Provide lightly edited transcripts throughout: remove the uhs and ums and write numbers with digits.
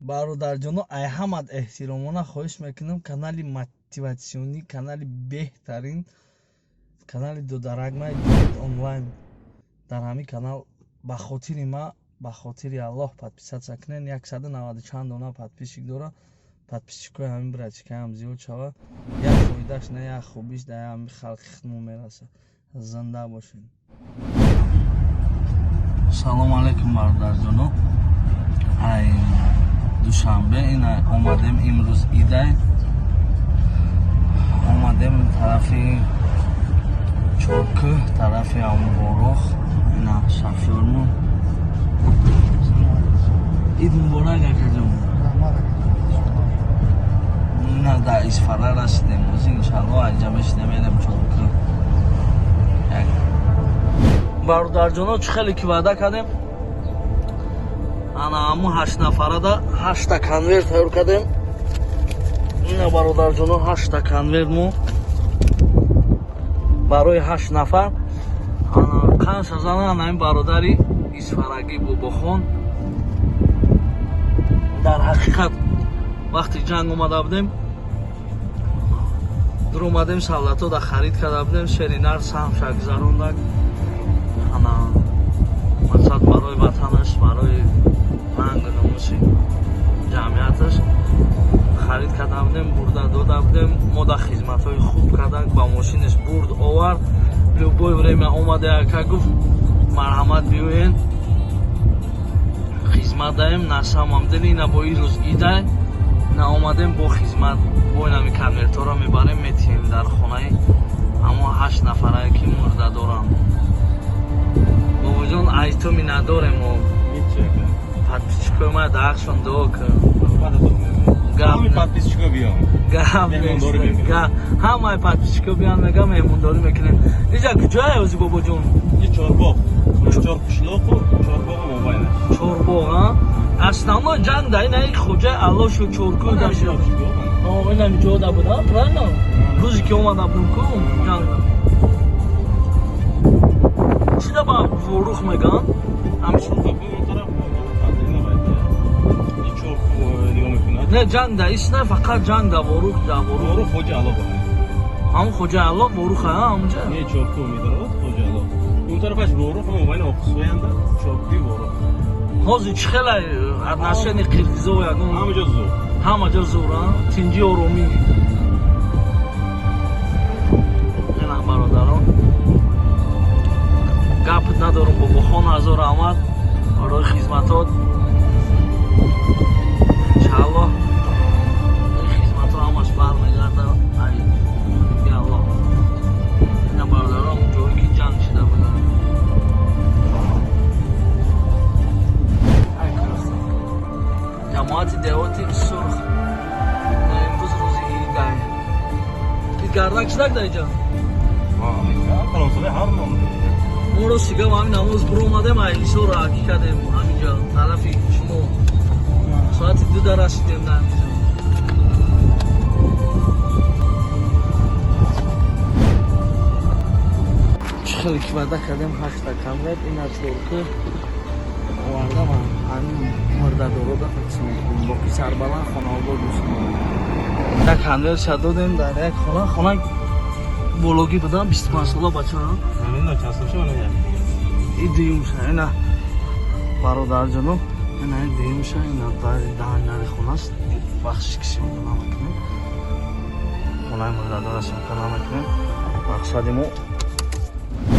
Бародарҷоно, ай ҳамад эҳтиромона хоҳиш мекунам, канали мотиватсионӣ, канали беҳтарин, канали Додарагмай онлайн. Дар ҳамин канал ба хотири ма, ба хотири Аллоҳ подписаться кунен. 190 чанд дона подписчик дора. Подписчикои ҳамин братчикаам зиёд шава. Як фоидаш на, як хубиш дар ҳамин халқи худмон мераса. Зинда бошед. Салому алайкум, бародарҷоно. Ай Душанбе ина омадем, имрӯз идай. Омадем тарафи Чоркӯҳ, тарафи Амворох. Ина шофёрмон. Ид муборак, акаҷон. На, дар Исфара расидем. Ози иншаллоҳ айҷа мешинем, мерем Чоркӯҳ. Бародарҷоно, чӣ хеле ки ваъда кардем, ана ҳамун ҳашт нафарада ҳашта конверт тайёр кардем. Ина, бародарҷоно, ҳашта конверт мо барои ҳашт нафар. Ана қанша зана, ана ин бародари исфарагӣ Бобохон. Дар ҳақиқат, вақти ҷанг омада будем, дуромадем, солдато да харид карда будем, шери нар саҳмша гузарондак. Ана мақсад барои ватанаш, барои нангу номуси ҷамъияташ харид карда будем, бурда дода будем. Мо да хизматҳои хуб кардак, ба мошинаш бурд овард. Любое время омада, яка гуфт: «Марҳамат, биёен, хизмат даем». На самом деле ина бо ин рӯз идай на омадем бо хизмат, бо инами конвертҳоро мебарем, метиҳем дар хонаи ҳамон ҳашт нафарае ки мурда доранд. Бобоҷон, айтоми надорем о подписчикои ма даҳшон дуо кун. Подписчико биён. Гап нест, ҳамаи подписчико биён, мега, меҳмондорӣ мекунем. Иҷа куҷое ози, бобоҷон? Чорбоғ, чор қишлоқу Чорбоғу мобайнаш. Чорбоғ, а основной ҷанг да ина Хоҷаи Алло шуд, Чоркӯ да шуд, инами ҷода буда, правильно? Рӯзе ки омада будем ку ҷанг чида ба Ворух меган. Не, ҷанг да ис не, фақат ҷанг да Ворух, да Ворух. Ворух Хоҷа Алло. Ҳамун Хоҷаи Алло Ворух, а ҳамунҷа? Не, Чоркӯ медарод Хоҷа Алло. Он тарафаш Ворух, мобайни Оқсӯянда Чоркӯи Ворух. Ҳозир чӣ хеле отношение қирғизо ягон? Ҳама ҷо зур. Ҳама ҷо зур, а тинҷи, оромӣ. Ина, бародарон, гап надорум. Бобохон, ҳазор раҳмат барои хизматот. Иншааллоҳ, ин хизматҳо ҳамаш бармегардад, ай аллоҳ. Ина, бародарон, ҷое ки ҷанг шида буданд. Ҷамоати деҳоти Сурх. Имрӯз рӯзи идай. Ид гардак шидак дар иҷа. Мо рости гап, ҳамин намоз биромадем, айлисо раакӣ кардем, ҳаминҷа тарафи шумо соати 2 да расидем дар ҳаминҷа. Чӣ хеле ки ваъда кардем, ҳашта конверт ина Чоркӯ овардам, ҳамин мурдадорода тақсим мекунем. Боқи сарбаланд, хонаобод дӯстон. Як конвертша додем дар як хона, хонаи бологӣ будам, 25 сола бача. И дуюмша, ина, бародарҷоно, ина дуюмша, ина даҳанари хонааст. Бахшиш, ки съёмка намекунем, хонаи мурдадора съёмка намекунем. Мақсади мо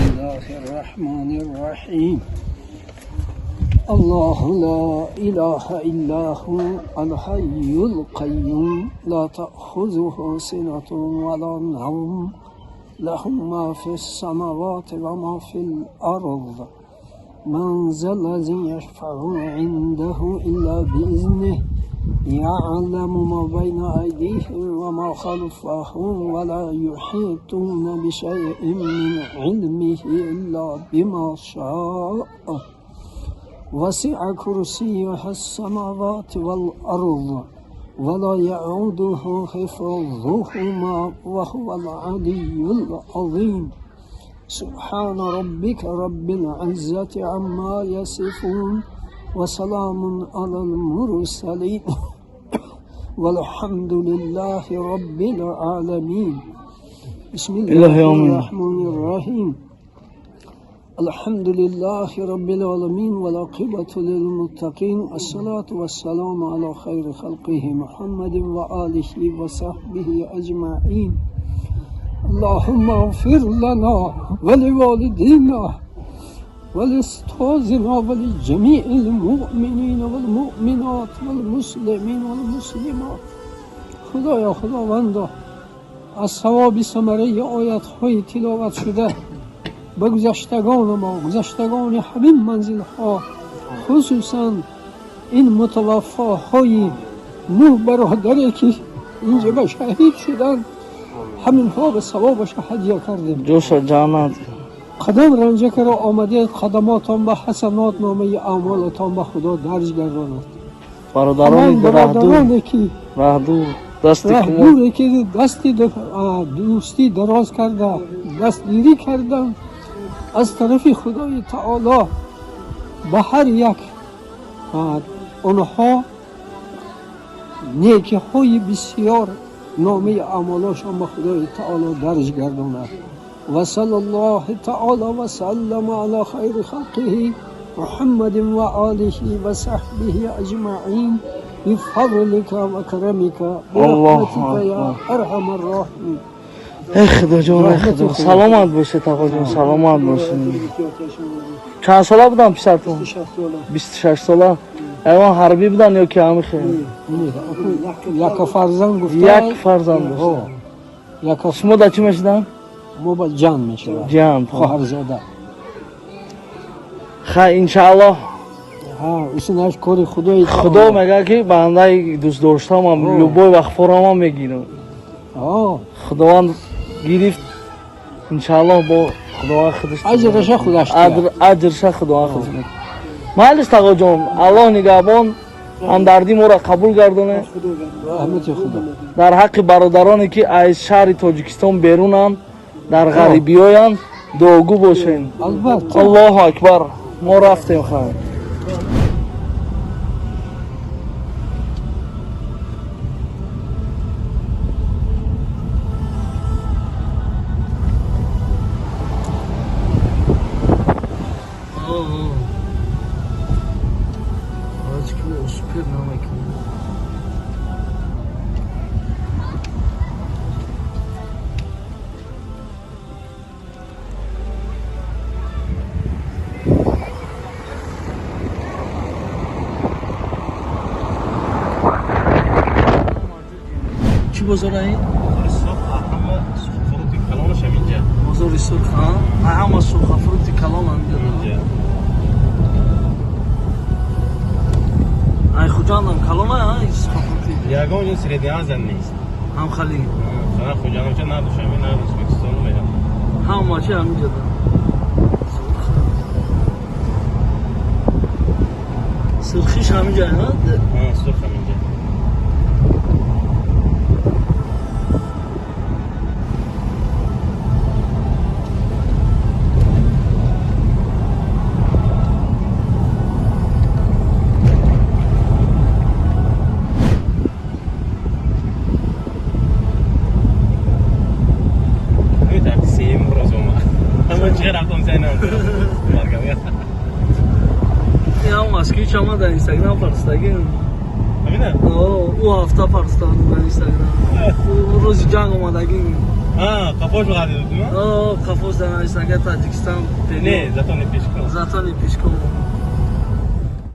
الله الرحمن الرحيم. الله لا إله إلا هو الحي القيوم، لا تأخذه سنة ولا نوم، له ما في السماوات وما في الأرض، من ذا الذي يشفع عنده إلا بإذنه، يعلم ما بين أيديهم وما خلفهم ولا يحيطون بشيء من علمه إلا بما شاء، وسع كرسيه السماوات والأرض ولا يعوده حفظهما وهو العلي العظيم. سبحان ربك رب العزة عما يصفون. وسلام على المرسلين والحمد لله رب العالمين. بسم الله الرحمن الرحيم. الحمد لله رب العالمين والعاقبة للمتقين الصلاة والسلام على خير خلقه محمد وآله وصحبه أجمعين. اللهم اغفر لنا ولوالدينا ولأستاذنا ولجميع المؤمنين والمؤمنات والمسلمين والمسلمات. خدایا خداوندا از ثواب ثمره آیت‌های تلاوت شده به گذشتگان ما، گذشتگان همین منزل‌ها، خصوصا این متوفاهای نه برادری که اینجا به شهید شدن، همینها به ثوابش هدیه کردیم. جوش جانات قدم رنجه که را آمده قدماتان به حسنات نامه اعمالتان به خدا درج گرداند. برادران برادرانی که رهدور دست رهدوری که دست دوستی دراز کرده، دستگیری کردن از طرف خدای تعالی به هر یک آنها نیکی های بسیار نامه اعمالشان به خدای تعالی درج گرداند. و صلی الله تعالی و سلم علی خیر خلقه محمد و آله و صحبه اجمعین بفضلك و کرمك برحمتك یا ارحم الراحمین. ای خدا جان، ای خدا، سلامت باشه تقا جان، سلامت باشه. چند ساله بودم پسرتون؟ 26 ساله. ایوان حربی بودن یا که همی خیلی؟ یک فرزند گفته، یک فرزند داشت. یک شما در چی میشدن؟ ما با جان میشود، جان خواهرزاده. خیلی انشاءالله. ها اسنش کار خدای خدا میگه که بنده دوست داشتم هم لبای وقت فورم میگیرم. خداوند گرفت انشاءالله با خداوند خودش اجرش خودش اجرش خداوند خودش. مایلش تقا جان، الله نگهبان، همدردی ما را قبول گردانه. رحمت خدا در حق برادرانی که از شهر تاجیکستان بیرونند، در غریبی‌هایند، دعاگو باشین. البته. الله اکبر. ما رفتیم خیر. چی بازار این؟ بازار سرخ همه سرخ کلانش هم اینجا. بازار سرخ ها؟ همه سرخ فروت کلان هم اینجا. ای خوجاندم کلانه ها این سرخ فروتی. یگان این سریدی ازن نیست. هم خالی. نه خوجاندم چه نه دوشنبه نه ازبکستان میرم. هم چه هم اینجا. سرخیش همینجا ها؟ ها سرخ همینجا. Москвич ама дар Инстаграм фарстагим. Ҳамина? Ӯ ҳафта фарстагим дар Инстаграм. Ӯ рӯзи ҷанг омадагим. Қафош ғадид будем? Қафош дар Инстаграм Таҷикистон. Не, зато не пешком. Зато не пешком.